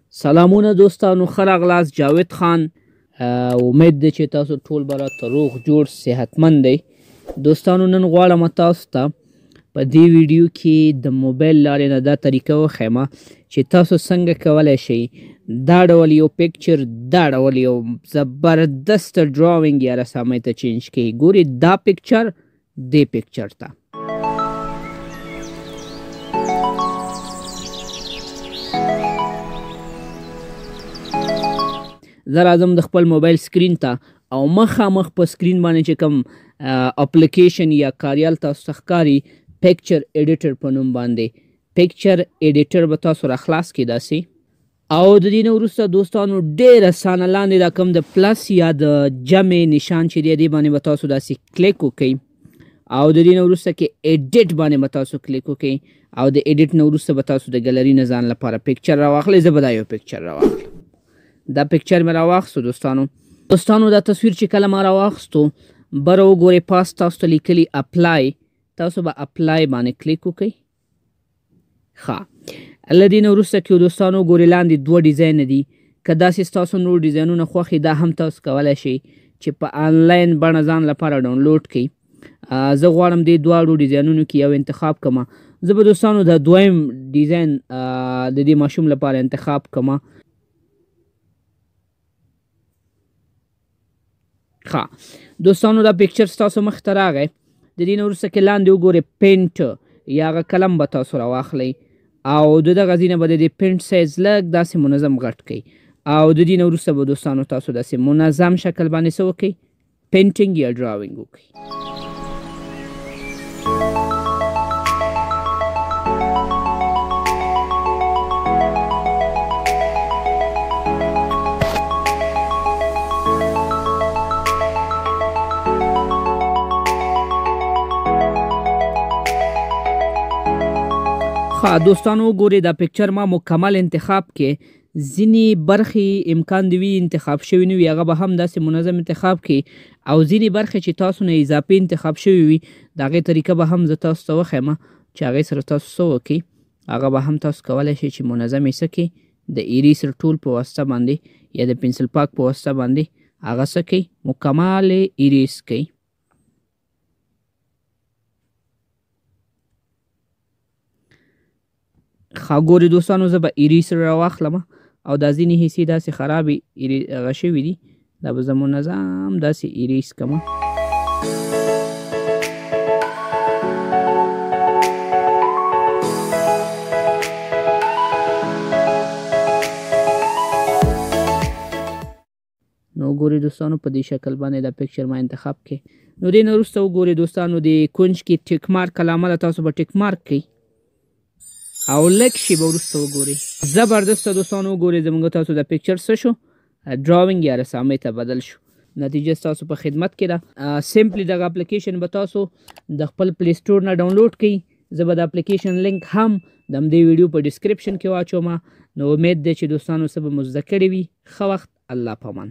سلامونه دوستانو، ښه راغلاست. جاوید خان. امید دی چې تاسو ټول به راته روغ جوړ صحتمند دی. دوستانو، نن غواړم تاسو ته په دې ویډیو کې د موبایل لارې نه دا طریقه وښیم چې تاسو څنګه کولی شئ دا ډول یو picture، دا ډول یو زبردست drawing یا رسامۍ ته change کړئ. ګوري دا picture دې picture ته. زه راځم د خپل موبایل screen ته او مخامخ په screen باندې چې کوم اپلیکیشن یا کاریال تاسو ته ښکاري، picture editor په نوم باندې، picture editor به تاسو را خلاص کړئ داسې. او د دې نه وروسته دوستانو ډېر اسانه لاندې دا کوم د plus یا د جمع نشان چې دی، دې باندې به تاسو داسې کلیک وکړئ. او د دې نه وروسته کې edit باندې به تاسو کلیک وکړئ. او د edit نه وروسته به تاسو د ګلري نه ځان لپاره picture راواخلئ. زه به دا یو picture راواخلم. دا picture مې راواخستو دوستانو. دوستانو دا تصویر چې کله ما راواخستو، بره وګورئ پاس تاسو ته لیکلي apply، تاسو به apply باندې کلیک وکړئ. ښه، له دې نه وروسته کې دوستانو وګورئ لاندې دوه ډیزاین دي. که داسې ستاسو نور ډیزاینونه خوښ، دا هم تاسو کولی شئ چې په آنلاین بڼه ځان لپاره ډاونلوډ کړئ. زه غواړم دې دواړو ډیزاینونو کې یو انتخاب کړم. زه به دوستانو د دویم ډیزاین د دې ماشوم لپاره انتخاب کړم. ښه دوستانو، دا picture ستاسو مخ ته راغی. د دې نه وروسته کې لاندې وګورئ paint یا هغه قلم به تاسو راواخلئ او د دغه ځای نه به د دې paint size لږ داسې منظم غټ کړئ. او د دې نه وروسته به دوستانو تاسو داسې منظم شکل باندې څه وکړئ، painting یا drawing وکړئ. ښه دوستانو وګورئ دا picture ما مکمل انتخاب کې، ځینې برخې امکان دی وي انتخاب شوي نه وي، هغه به هم داسې منظم انتخاب کړئ. او ځینې برخې چې تاسو نه اضافي انتخاب شوي وي، د هغې طریقه به هم زه تاسو ته وښیم چې هغې سره تاسو څه وکړئ. هغه به هم تاسو کولی شئ چې منظم یې څه کړئ، د eraser tool په واسطه باندې یا د پنسل پاک په واسطه باندې هغه څه کړئ، مکمل یې erase کړئ. ښه ګورئ دوستانو، زه به eraser راواخلم او دا ځینې حصې داسې خرابې هغه شوي دي، دا به زه منظم داسې erase کړم. نو ګورئ دوستانو په دې شکل باندې دا picture ما انتخاب کړي. نو دې نه وروسته وګورئ دوستانو د کنج کې tick mark علامه ده، تاسو به tick mark کړئ او لږ شېبه وروسته وګورئ. زبردسته دوستانو وګورئ زموږ تاسو دا picture څه شو، drawing یا رسامۍ ته بدل شو. نتیجه ستاسو په خدمت کې ده. simply دغه اپلیکیشن به تاسو د خپل Play Store نه ډاونلوډ کړئ. زه به د اپلیکیشن لینک هم د همدې ویډیو په description کې واچوم. نو امید دی چې دوستانو څه به مو زده کړي وي. ښه وخت، الله پامان.